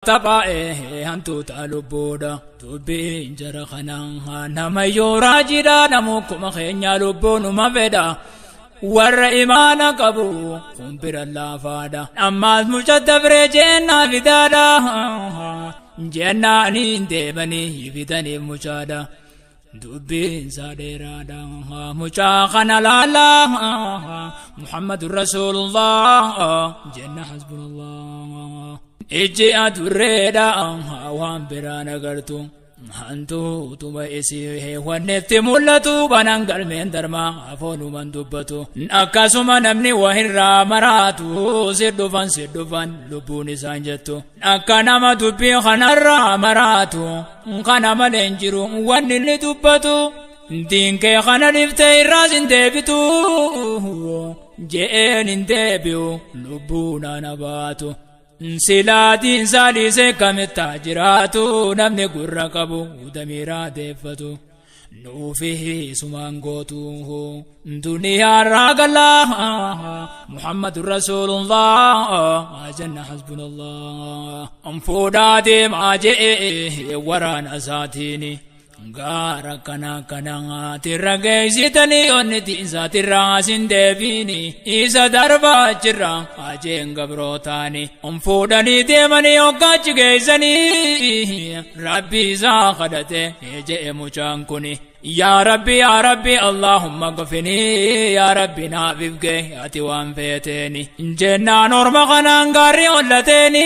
Taphaa'ee hantuuta lubbuudha dubbiin jara kanaa nama yoo raajiidha namukkuma keenya lubbuunuma fedha warra imaana qabu kun bira laafaadha ammaas mucha dabree jennaa fidaadha jennaaniin deemanii fidaniif muchaadha dubbiin isaa dheeraadha mucaa kana laalaa Muhammadun Rasuulullah jenna hasbunallah. Ijji adurreedha waan biraan agartu hantuutuma isii wannetti mul'atu banaan galmeen darmaa afoonuman dubbatu akkasuma namni wahirraa maraatu si dhufan si dhufan lubbuun isaan jettu akka nama dubbii kanarraa maraatu kana malee hin jiru wanni inni dubbatu diinkee kana dhiftee irraas hin deebitu je'een hin deebi'u lubbuun ana baatu. Silaatiin saaliisee kamitti jiraatu namni gurra qabu damiiraa deeffatu nuufi sumaan gootu duniyaarraa galaa Muhammadun Rasuulullah jenna hasbunallah fuudhaa deemaa je'ee waraana isaatiini. Gaara kana kanaatirra geessitanii onni tiisaatirra asin deebiini isa darbaa achirra ajeen gabrootaani fuudhanii deemanii hoggaachi geessanii rabbi isaa kadhate je'e mucaan kuni. Yaa Rabbi yaa Rabbi Allahumma gafini yaa Rabbi naaf ifge ati waan feeteeni jennaan orma kanaan gaarri hollateeni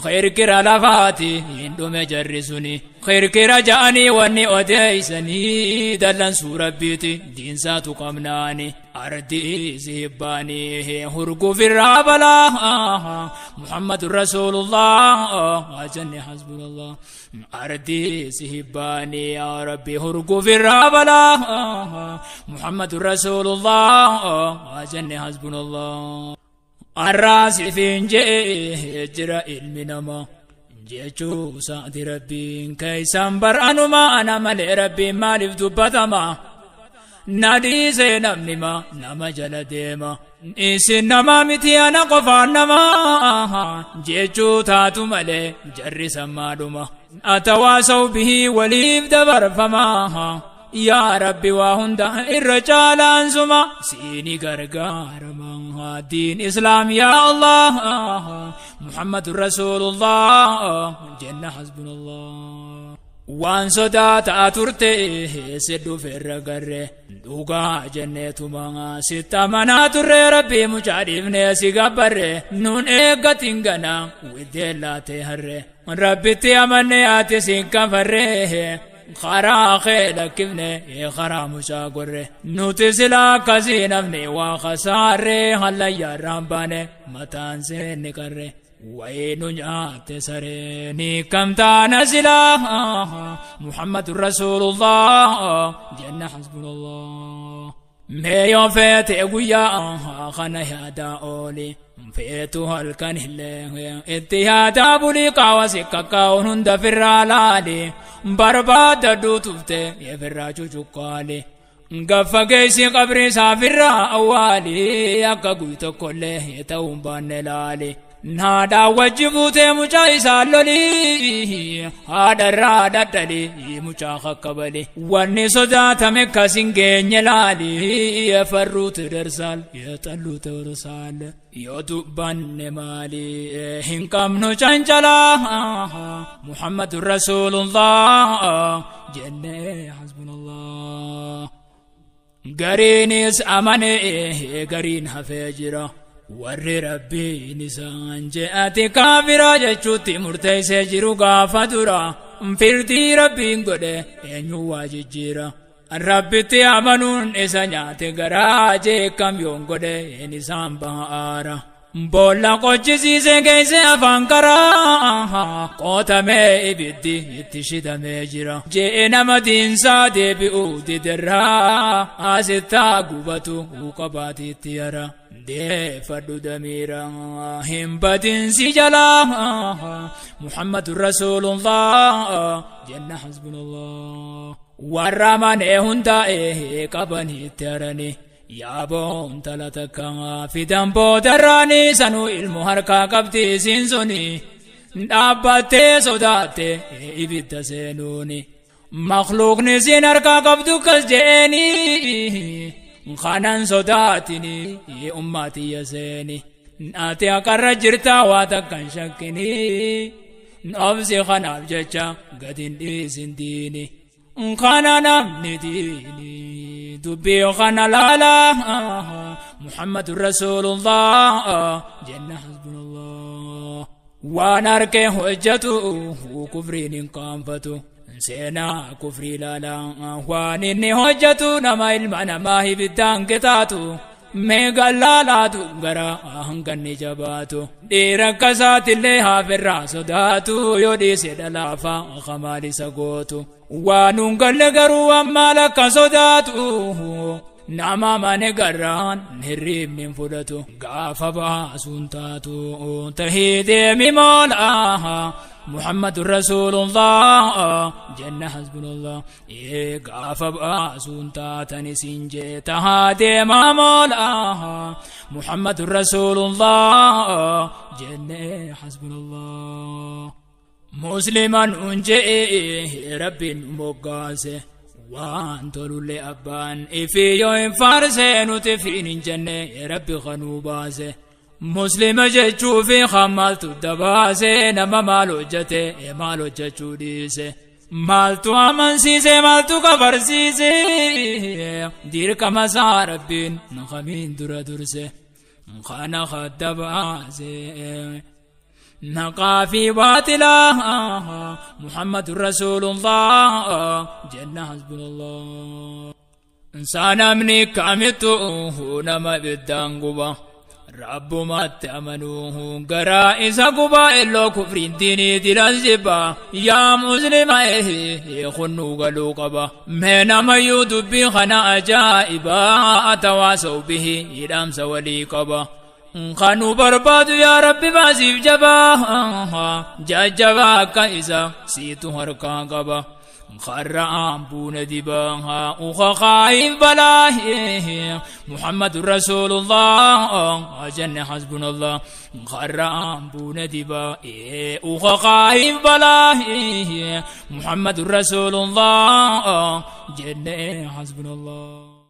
kirkira lafaati hin dhume jarri suni kirkira ja'anii wanni odeessanii dallansuu rabbiiti diinsaatu qabnaani ardii sibbaanii hurgufirraa balaa Muhammadun Rasuulullah jenni hasbunallah ardii sibbaanii yaa Rabbi hurgufirraa balaa Muhammadun Rasuulullah jenni hasbunallah arraasifiin jee jira ilmi namaa jechuu saati rabbiin keeysan bar'anuma ana malee rabbiin maaliif dubbatama na dhiisee namni ma nama jala deema isin nama miti ana qofaan nama jechuu taatu malee jarri sammaadhuma atawaasaw bihii waliif dabarfama yaa rabbi waa hunda irra caalaan suma siini gargaarama diin islaam yaa allah Muhammadun Rasuulullah jenna hasbunallah waan sodaataa turte si dhufeerra garre dhugaa jenneetuma sitti amanaa turre rabbii mucaa dhiifnee si gabbarre nuun eeggatin gana widdeen laatee harre rabbitti amanne ati siin kafarre karaa kee lakkifne karaa mucaa gorre nuti sila akkasii namni waa kasaarre hallayyaarraan baane mataan seenni qarre wayinu nyaate sareeni kam taana sila Muhammadun Rasuulullah jenna hasbunallah mee yoo feete guyyaa kana yaadaa ooli feetu halkan illee itti yaadaa bulii qaawa si kakkaa'uun hunda firraa laali barbaada duutufte firraa cucuqqaali gaffa geessi qabri isaa firraa awwaali akka guy tokkollee ta'uun baanne laali Haadha wajji fuutee mucaa isaa lolii haadharraa dhadhalii mucaa kakkabali wanni sodaatame kas hin geenye laali farruutu darsaal yaxalluutu darsaal yoo dubbanne maali hin qabnu cancalaa Muhammadun Rasuulullah jennee hasbunallah gariinis amane gariin hafee jira. Warri rabbiin isaan je'ate kaafira jechuutti murteessee jiru gaafa dura firdii rabbiin godhe eenyu waa jijjiira rabbitti amanuun isa nyaate garaa jeekkam yoon godhe een isaan ba'aara boolla qochisiise keesse afaan karaa qotamee ibiddi itti shidamee jira je'e nama diinsaa deebi'uu diderraa asittaa gubatu qabaatiitti yara deeffadhu damiira hin badinsi jalaa Muhammadun Rasuulullah jenna hasbunallah warra manee hundaa'ee qabaniitti harani yaaboon tala takka fidan boodarraanii sanuu ilmu harkaa qabdi isiin suni Dhaabbattee sodaatte ibidda seenuuni. Makluuqni siin harkaa qabdu kas jeeni. Kanan sodaatini ummatiyya seeni. Ati akarra jirtaa waa takkan shakkini. Obsi kanaaf jecha gadin dhiisin diini. Kana namni diini. Dubbii kana laala. Muhammadu Rasuulullah. Jenna hasbunallah. Waan harkee hojjetu kufriin hin qaanfatu. Seenaa kufrii laala. Waan inni hojjetu nama ilma namaa ibiddaan qixaatu. Meeqa laalaatu gara hanganni jabaatu. Dhiira akkasaatillee haafirraa sodaatu yoo dhiise dhalaafa kamaal isa gootu. Waan nun galle garuu ammaal akka sodaatu. Nama mane garraan hirribni hin fudhatu. Gaafa baasuun taatu tahii deemi moolaa. محمد رسول الله جنة حسبنا الله غاف باسون تاتني سنجي تهادي ما مولاها محمد رسول الله جنة حسبنا الله مسلما أنجي ربي مقاسه وان تولي أبان إفي يوم فارسين وتفين جنة ربي خنو باسه Muslima jechuu fi maaltu dabaase nama maal hojjete maal hojjechuu dhiise. Maaltu amansiise maaltu kafarsiise dirqama isaa rabbiin kamiin dura durse. Kana kadda baase naqaa fi baatilaa Muhammadu Rasuulullah jenna hasbunallah. Namni kamittu nama ibiddaan guba. Rabbumatti amanuuhu garaa isa gubaa illoo kufriin diinii dilas jibba yaa muslima kunnuu galuu qaba. Mee namayyuu dubbii kana ajaa'ibaa atawaasaw bihi hidhamsa walii qaba. Kanu barbaadu yaa Rabbi baasiif jabaa jajjabaa akka isa siitu harkaa qaba. خر أبونا دباها وخايف بلاه محمد رسول الله جن حسبنا الله. خر أبونا دباه وخايف بلاه محمد رسول الله جن حسبنا الله.